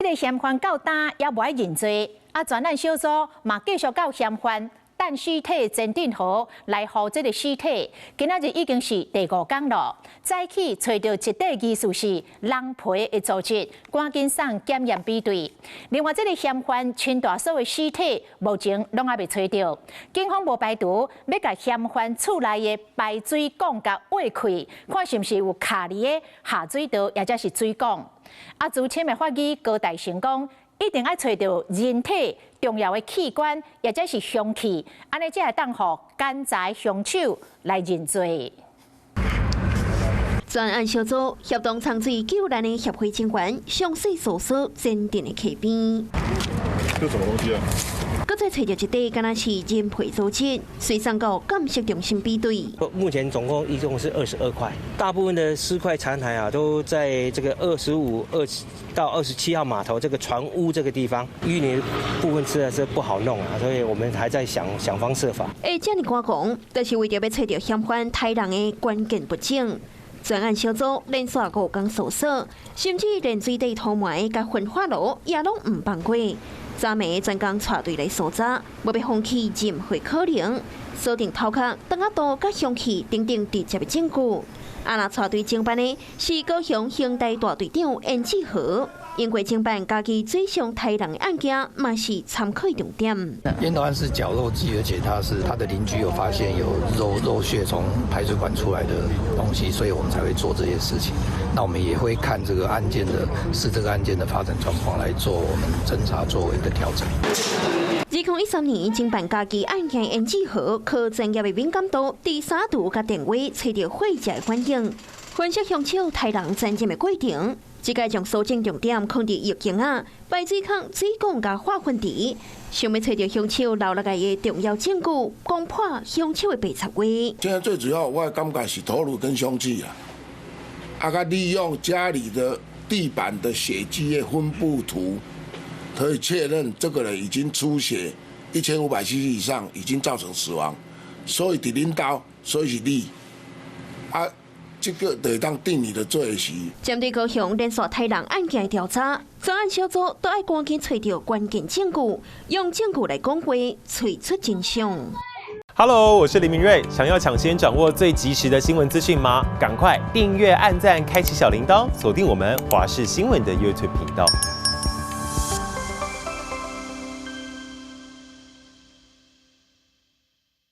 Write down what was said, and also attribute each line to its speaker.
Speaker 1: 這個嫌犯到今猶無愛認罪，啊，專案小組嘛繼續到嫌犯等屍體前鎮河來予這個屍體，今仔日已經是第五工囉。早起揣著一塊疑似是人皮的組織，趕緊送檢驗比對。另外，這個嫌犯陳大嫂的屍體目前攏猶未揣著，警方無排除欲共嫌犯厝內的排水管共挖開，看是毋是有卡佇个下水道，抑者是水管。啊，資深的法醫高大成講，一定愛揣著人體重要的器官，抑者是兇器，按呢才會當予檢查兇手來認罪。
Speaker 2: 專案小組協同長水救難的協會警員，詳細搜索前鎮的溪邊。
Speaker 3: 這什麼東西啊？
Speaker 2: 閣再揣著一塊，敢若是人皮組織，隨送到鑑識中心比對。
Speaker 4: 目前總共一共是22塊，大部分的屍塊殘骸啊，都在這個25、2到27號碼頭這個船屋這個地方，淤泥部分實在是不好弄啊，所以我們還在想想方設法。
Speaker 2: 會遮爾趕工，就是為著欲揣著嫌犯刣人的關鍵物證。專案小組連續五工搜索，甚至連水底塗埋佮焚化爐也攏毋放過。昨暝專工帶隊來搜查，無欲放棄任何可能，鎖定頭殼、凳仔度佮兇器等等直接的證據。啊，若帶隊偵辦的是高雄刑大大隊長顏志和，因為偵辦家己水上刣人的案件，嘛是參考重點。
Speaker 5: 煙頭案是絞肉機，而且他是他的鄰居有發現有肉屑從排水管出來的東西，所以我們才會做這些事情。那我們也會看這個案件的，是這個案件的發展狀況來做我們偵查作為的調整。
Speaker 2: 2013年，偵辦家己案件顏志和靠專業的敏感度，佇三度佮電話揣著血跡的反應，分析兇手刣人殘忍的過程。這擺將搜證重點放佇浴缸仔、排水孔、水管佮化糞池，想欲揣著兇手留落來的重要證據，攻破兇手的白賊話。
Speaker 6: 現在最主要，我的感覺是頭顱跟兇器啊，啊，佮利用家裡的地板的血跡的分布圖，可以確認這個人已經出血1500 cc 以上，已經造成死亡，所以佇恁兜，所以是你啊。這個就會當定你的罪時。
Speaker 2: 針對高雄連續刣人案件的調查，專案小組都愛趕緊揣著關鍵證據，用證據來講話，揣出真相。
Speaker 7: Hello，我是林明瑞，想要搶先掌握最及時的新聞資訊嗎？趕快訂閱、按讚、開啟小鈴鐺，鎖定我們華視新聞的 YouTube 頻道。